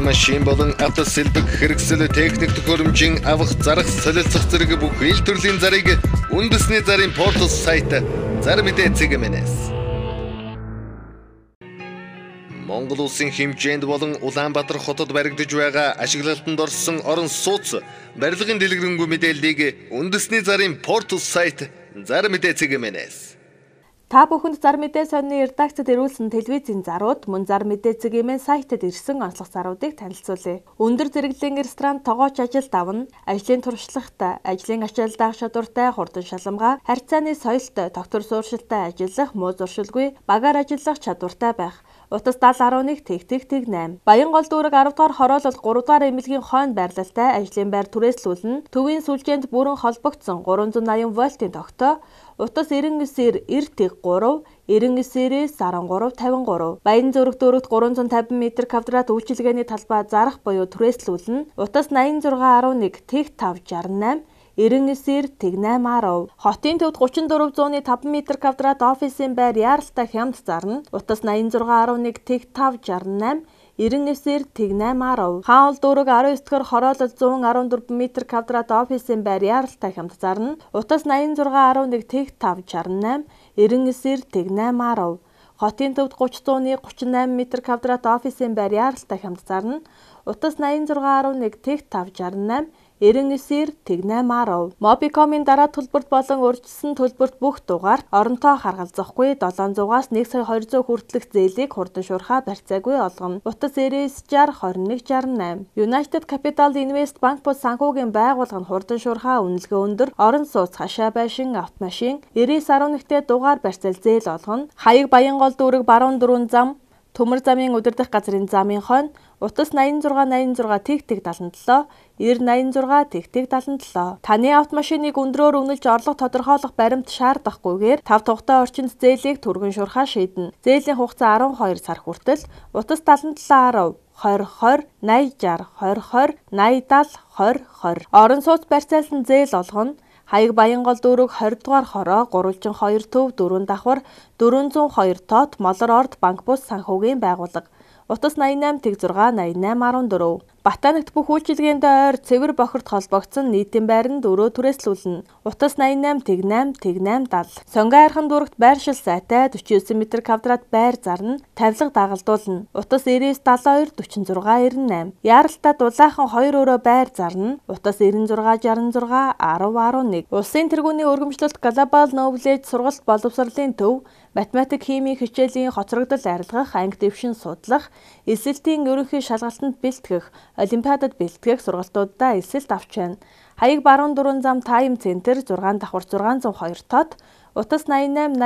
Автомашин болон автосэлбэг хэрэгсэл, техник төхөөрөмжийн авах, зарах, солилцох зэрэг бүх ил төрлийн зарыг үндэсний зарын портал сайт зар мэдээ цэгмэнэс. Монгол улсын хэмжээнд болон Улаанбаатар хотод баригдаж байгаа ашиглалтанд орсон орон сууц барилгын дэлгэрэнгүй мэдээллийг үндэсний зарын портал сайт зар мэдээ цэгмэнэс. Та бүхэнд зар мэдээ сонины редакцид ирүүлсэн телевизийн зарууд мөн зар мэдээ цэгийн сайтад ирсэн онцлог заруудыг танилцуулъя. Өндөр зэрэглэлийн ресторан тогооч ажилд авна, ажлын туршлагатай, ажлын ачаал даах чадвартай, хурдан шаламгаа, харьцааны соёлтой, доктор сууршилтай ажиллах, муу зуршилгүй, багаар ажиллах чадвартай байх. Утас 70.1 тэг тэг тэг 8. Баянгол дүүрэг 10 дугаар хороолол 3 дугаар эмнэлгийн хойно байрлалтай ажлын байр түрээслүүлнэ. Төвийн сүлжээнд бүрэн холбогдсон 380 вольтын тогтоо. Утас 99 90 тэг 3 99 99 13 53. Баян зүрэг дүүрэгт 350 м квадрат үйлчилгээний талбай зарах буюу түрээслүүлнэ. Утас 86.11 тэг 5 68 99 тэг 8 10. Хотын төвд 34.5 м квадрат офисын байр яаралтай хямд зарна. Утас 86.11 тэг 5 68 99 тэг 8 10. Хаан дүүрэг 19 дугаар хороолол 114 м квадрат офисын байр яаралтай хямд зарна. Утас 86.11 тэг 5 68 99 тэг 8 10. Хотын төвд 30.38 м квадрат офисын байр яаралтай хямд зарна. Утас 86.11 тэг 5 68 99 тэг 8 10. Mobicom-ын дараа төлбөрт болон урьдчилсан төлбөрт бүх дугаарт оронтоо харгалзахгүй 700-аас 1 сая 200 хүртэлх зээлийг хурдан шуурхай барьцаагүй олгоно. Утас 99 60 21 68. United Capital Invest банк бус санхүүгийн байгууллага нь хурдан шуурхай үнэлгээ өндөр орон сууц хашаа байшин автомашин 99.1-тэй дугаар барьцаал зээл олгоно. Хаяг Баянгол дүүрэг баруун дөрвөн зам Төмөр замын удирдах газрын замын хойно утас 86 86 тэг тэг 77 90 86 тэг тэг 77. Таны автомашиныг өндрөөр үнэлж орлого тодорхойлох баримт шаардахгүйгээр тав тухтай орчинд зээлийг түргэн шуурхай шийднэ. Зээлийн хугацаа 12 сар хүртэл. Утас 77 10 20 20 80 60 20 20 80 70 20 20. Орон сууц барьцаалсан зээл олгоно. Хаяг Баянгол дүүрэг 20 дугаар хороо гурвалжин 2 төв 4 давхар 402 тот Молор орд банк бус санхүүгийн байгууллага. Утас 88 тэг 6 88 14. Батанагт бүх үйлчилгээндээ ойр цэвэр бохирд холбогдсон нийтийн байранд өрөө түрээслүүлнэ. Утас 88 тэг 8 тэг 8 70. Сонгон архан дүүрэгт байршил сайтай 49 м квадрат байр зарна, тавилга дагалдуулна. Утас 99 72 46 98. Яаралтай дулаахан 2 өрөө байр зарна. Утас 96 66 10 11. Улсын тэргүүний өргөмжлөлт Global Knowledge сургалт боловсролын төв математик, химийн хичээлийн хоцрогдол арилгах, анги дэвшин судлах, элсэлтийн ерөнхий шалгалтанд бэлтгэх, олимпиадад бэлтгэх сургалтуудаа элсэлт авч байна. Хаяг баруун дөрвөн зам Time Center 6 давхар 602 тот утас 88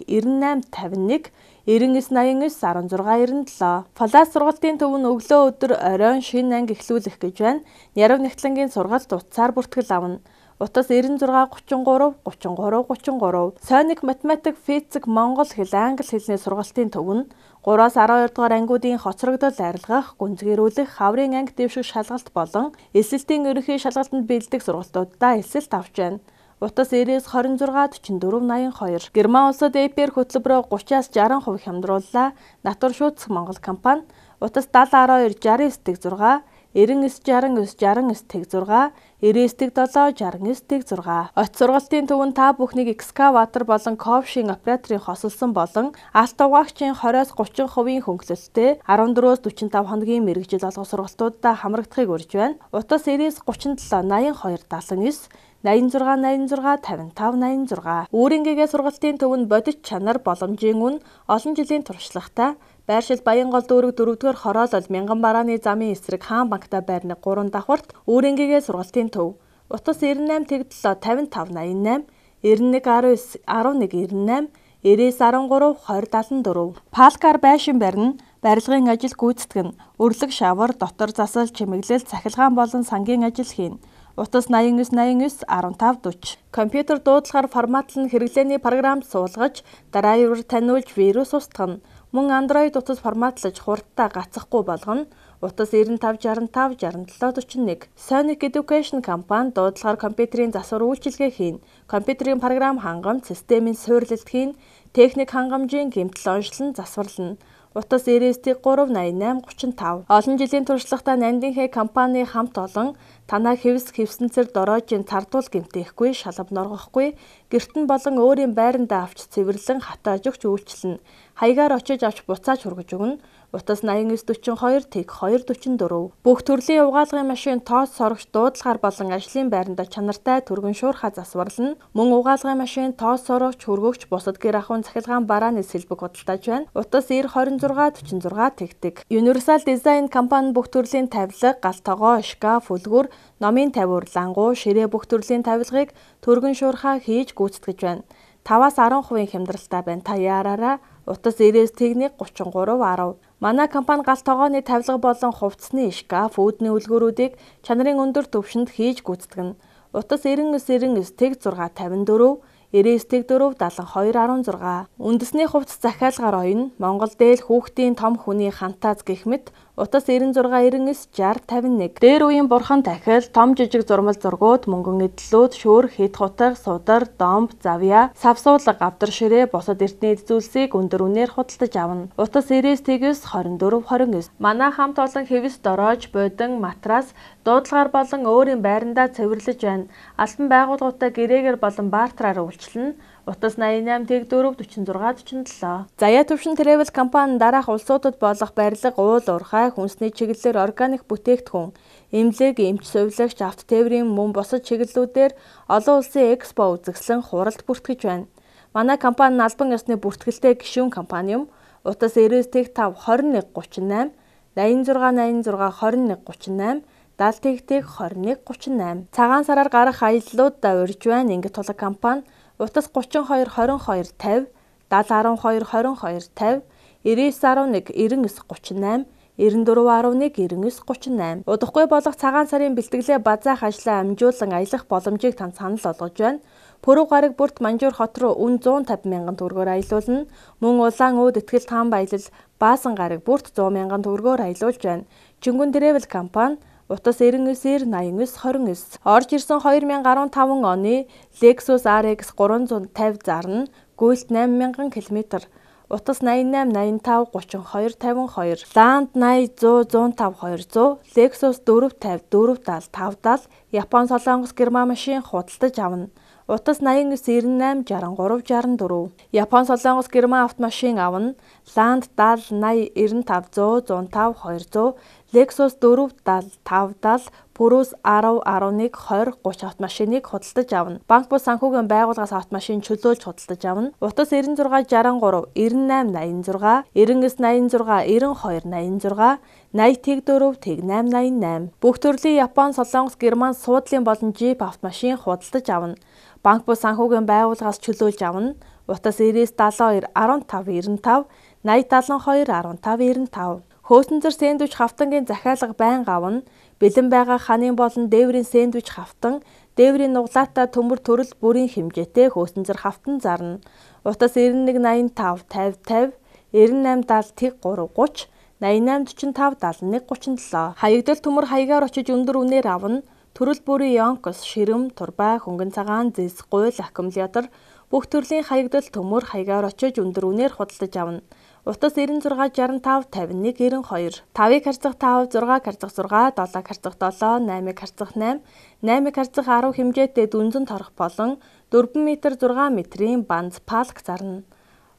81 98 51 99 89 16 97. Фалас сургалтын төв нь өглөө өдөр оройн шинэ анги эхлүүлэх гэж байна. Ярив нэгтлэнгийн сургалт утсаар бүртгэл авна. Утас 96 33 33 33. Сойник математик, физик, монгол хэл, англи хэлний сургалтын төв нь 3-аас 12 дугаар ангиудын хоцрогдол арилгах, гүнзгийрүүлэх, хаврын анги дэвших шалгалт болон элсэлтийн ерөнхий шалгалтанд бэлдэх сургалтуудаа элсэлт авч байна. Утас 99 26 44 82. Герман улсад APR хөтөлбөрөөр 30-аас 60% хямдрууллаа. Натур шүүцэх Монгол компани. Утас 70 12 69 6 99 69 69 тэг 6 99 тэг 7 69 тэг 6. Оч сургалтын төв нь та бүхнийг экскаватор болон ковшийн операторын хосолсон болон алт угаагчийн 20-оос 30% хөнгөлөлттэй 14-өөс 45 хоногийн мэргэжил олгох сургалтуудаа хамрагдахыг урьж байна. Утас 99 37 82 79 86 86 55 86. Үүрийн сургалтын төв нь бодит чанар, боломжийн үн, олон жилийн туршлагатай. Байршил Баянгол дүүрэг 4-р хороолол Мянган барааны замын эсрэг Хаан банктай байрны 3 давхарт Үүрийн сургалтын төв. Утас 98 тэг 7 55 88 91 19 11 98 99 13 20 74. Палкар байшин барина, барилгын ажил гүйцэтгэнэ, өрлөг шавар, дотор засал, чимэглэл, цахилгаан болон сангийн ажил хийнэ. Утас 89 89 15 40. Компьютер дуудлагаар форматлан хэрэглээний програм суулгаж, драйвер таниулж вирус устгана. Мөн Android утас форматлаж хурдтай гацахгүй болгоно. Утас 95 65 67 41. Sonic Education компани дуудлагаар компьютерийн засвар үйлчилгээ хийнэ. Компьютерийн програм хангамж, системийн суйрлалт хийнэ. Техник хангамжийн гэмтэл онцлон засварлана. Утас 99 3 88 35. Олон жилийн туршлагатай Нандинхэ компани хамт олон танаа хэвс хэвсэнцэр дороожийн цардуул гэмтээхгүй, шалав норгохгүй, гэрт нь болон өөрийн байрандаа авч цэвэрлэн хатааж өгч үйлчилнэ. Хаягаар очиж авч буцааж хүргэж өгнө. Утас 89 42 тэг 2 44. Бүх төрлийн угаалгын машин тоос сорогч дуудлагаар болон ажлын байранда чанартай түргэн шуурхай засварлана. Мөн угаалгын машин тоос сорогч хөргөгч бусад гэр ахуйн цахилгаан барааны сэлбэг худалдааж байна. Утас 90 26 46 тэгтэг. Universal Design компани бүх төрлийн тавилга, гал тогоо, шкаф, үлгүр, номын тавиур, лангуу, ширээ бүх төрлийн тавилгыг түргэн шуурхай хийж гүйцэтгэж байна. 5-аас 10% хямдралтай байна. Та яараараа. Утас 99 тэг 33 10. Манай компани гал тогооны тавилга болон хувцсны шкаф, үүдний үлгүүрүүдийг чанарын өндөр түвшинд хийж гүйцэтгэнэ. Утас 99 99 тэг 6 54 99 тэг 4 72 16. Үндэсний хувцас захиалгаар оёно. Монгол дээл хүүхдийн том хүний хантааз гэх мэт утас 96 99 60 51. Дээр үеийн бурхан тахил, том жижиг зурмал зургууд, мөнгөн эдлүүд, шүүр, хэд хутга, судар, домб, завья, савсуулга, авдар ширээ, бусад эртний эд зүйлсийг өндөр үнээр худалдаж авна. Утас 99 9 24 29. Манай хамт олон хэвс дороож, бодон, матрас, дуудлагаар болон өөрийн байрандаа цэвэрлэж байна. Албан байгууллагуудтай гэрээгээр болон бартераар үйлчилнэ. Утас 88 тэг 4 46 47. Заяа төвшин Travel компани дараах улсуудад болох барилга, уул уурхай, хүнсний чиглэлээр органик бүтээгдэхүүн, эмнэлэг, эмч сувилагч, авто тээврийн мөн бусад чиглэлүүдээр олон улсын экспо үзэсгэлэн хуралд бүртгэж байна. Манай компани нь албан ёсны бүртгэлтэй гишүүн компани юм. Утас 99 тэг 5 21 38 86 86 21 38 70 тэг тэг 21 38. Цагаан сараар гарах аяллуудаа урьж байна. Ингээд тулаг компани утас 32 22 50 70 12 22 50 99 11 99 38 94 11 99 38. Удахгүй болох цагаан сарын бэлтгэлээ базаах ажлаа амжуулан аялах боломжийг танд санал болгож байна. Пүрэв гараг бүрт Манжуур хот руу үн 150 мянган төгрөгөөр аялуулна. Мөн улаан үүд итгэл таан баялал Баасан гараг бүрт 100 мянган төгрөгөөр аялуулж байна. Чингүн Travel компани утас 99 89 29. Орж ирсэн 2015 оны Lexus RX 350 зарна. Гүйлт 8000 км. Утас 88 85 32 52. Land 80 100 105 200. Lexus 450 470 570. Япон, Солонгос, Герман машин худалдаж авна. Утас 89 98 63 64. Япон, Солонгос, Герман автомашин авна. Land 70 80 95 100 105 200. Lexus 470 570, Prius 10 11 20 30 автомашиныг худалдаж авна. Банк бус санхүүгийн байгууллагаас автомашин чөлөөлж худалдаж авна. Утас 96 63 98 86 99 86 92 86 80 4 8 88. Бүх төрлийн Япон, Солонгос, Герман суудлын болон джип автомашин худалдаж авна. Банк бус санхүүгийн байгууллагаас чөлөөлж авна. Утас 99 72 15 95 80 72 15 95. Хөөсөнцөр сэндвич хавтангийн захиалга байнга авна. Бэлэн байгаа ханын болон дээврийн сэндвич хавтан, дээврийн нуглаатай төмөр төрөл бүрийн хэмжээтэй хөөсөнцөр хавтан зарна. Утас 91 85 50 50 98 70 3 30 88 45 71 37. Хаягдал төмөр хаягаар очиж өндөр үнээр авна. Төрөл бүрийн ёнкос, ширэм, турбай, хөнгөн цагаан, зэс, гуйл, аккумулятор бүх төрлийн хаягдал төмөр хаягаар очиж өндөр үнээр худалдаж авна. Утас 96 65 51 92. 5-ыг харьцах 5, 6-ыг харьцах 6, 7-ыг харьцах 7, 8-ыг харьцах 8, 8-ыг харьцах 10 хэмжээтэй дүнзэн торох болон 4 м 6 метрийн банз палк зарна.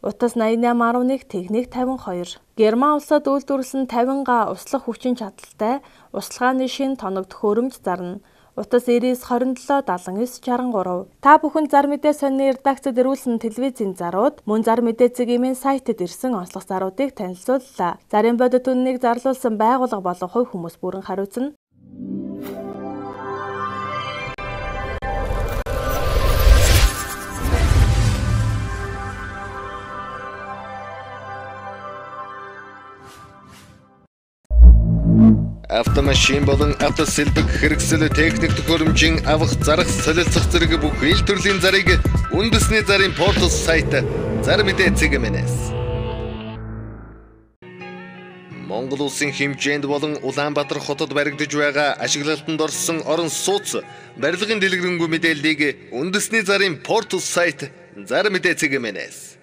Утас 88.1 техник 52. Герман улсад үйлдвэрлэсэн 50 га услах хүчин чадалтай услахааны шин тоног төхөөрөмж зарна. Утас 99 27 79 63. Та бүхэн зар мэдээ сонины редакцид ирүүлсэн телевизийн зарууд мөн зар мэдээ цэгийн сайтад ирсэн онцлог заруудыг танилцууллаа. Зарын бодит үннийг зарлуулсан байгууллага болон хувь хүмүүс бүрэн хариуцна. Автомашин болон автосэлбэг хэрэгсэл техник төхөөрөмжийн авах, зарах, солилцох зэрэг бүх ил төрлийн зарыг үндэсний зарын портал сайт зар мэдээ цэгмэнэс. Монгол улсын хэмжээнд болон Улаанбаатар хотод баригдаж байгаа ашиглалтанд орсон орон сууц барилгын дэлгэрэнгүй мэдээллийг үндэсний зарын портал сайт зар мэдээ цэгмэнэс.